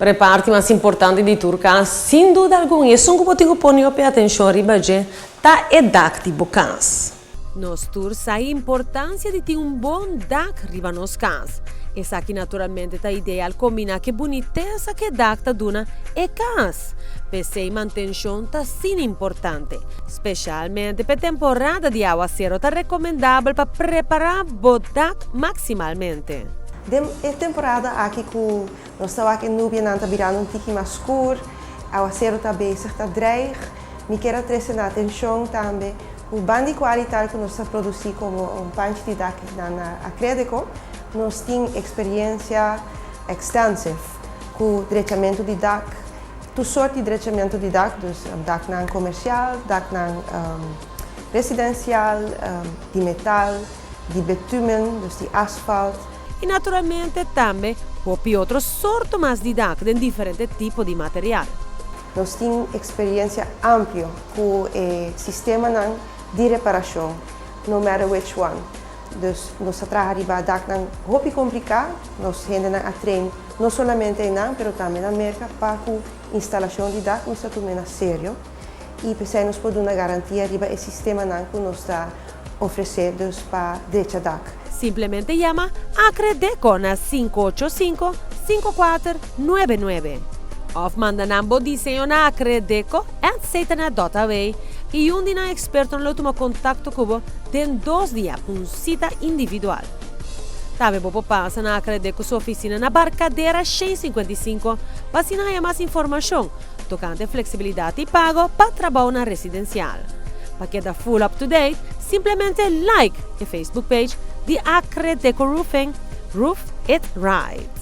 Pero e parti mas importante di tur cas, sin duda algun, y esun cu bo tin cu pone hopi atencion riba dje, ta e dak di bo cas. Nos tur sa e importancia di tin un bon dak riba nos cas. Esaki naturalmente ta ideal combina cu e bunitesa cu e dak ta duna e cas. P'esey mantencion ta asina importante. Specialmente p'e temporada di awacero ta recomendabel pa prepara bo dak maximalmente. Den e temporada aki cu nos ta wak e nubianan ta birando un tiki mas skur, awacero ta bezig ta dreig, mi kier a trece na atencion tambe cu ban di cualital cu nos ta produci como un panchi di dak na Acredeco, nos tin experiencia extensive cu drechamento di dak, tur soort di drechamento di dak, dus daknan comercial, daknan residencial, di metal, di bitumen, dus di asfalt. Y naturalmente tambe hopi otro sorto mas di dak den diferente tipo di material. Nos tin experiencia amplio cu e sistemanan di reparacion, no matter which one. Dus nos ta traha riba daknan hopi complica, nos hendenan a train no solamente einan, pero tambe na Merca pa cu instalacion di dak nos ta tuma na serio y p'esey nos por duna garantia riba e sistemanan cu nos ta ofrece dus pa drecha dak. Simplemente yama Acredeco na 585 5499 of manda nan bo diseño na acredeco@ctna.aw y un di nan expertonan lo tuma contacto cu bo den 2 dia pa un cita individual. Tambe bo por pasa na Acredeco su oficina na Barcadera 155 pa asina haya mas informacion tocante flexibilidad di pago pa trabounan residencial. Pa keda full up to date, simplemente like e Facebook page di Acredeco Roofing, Roof It Right.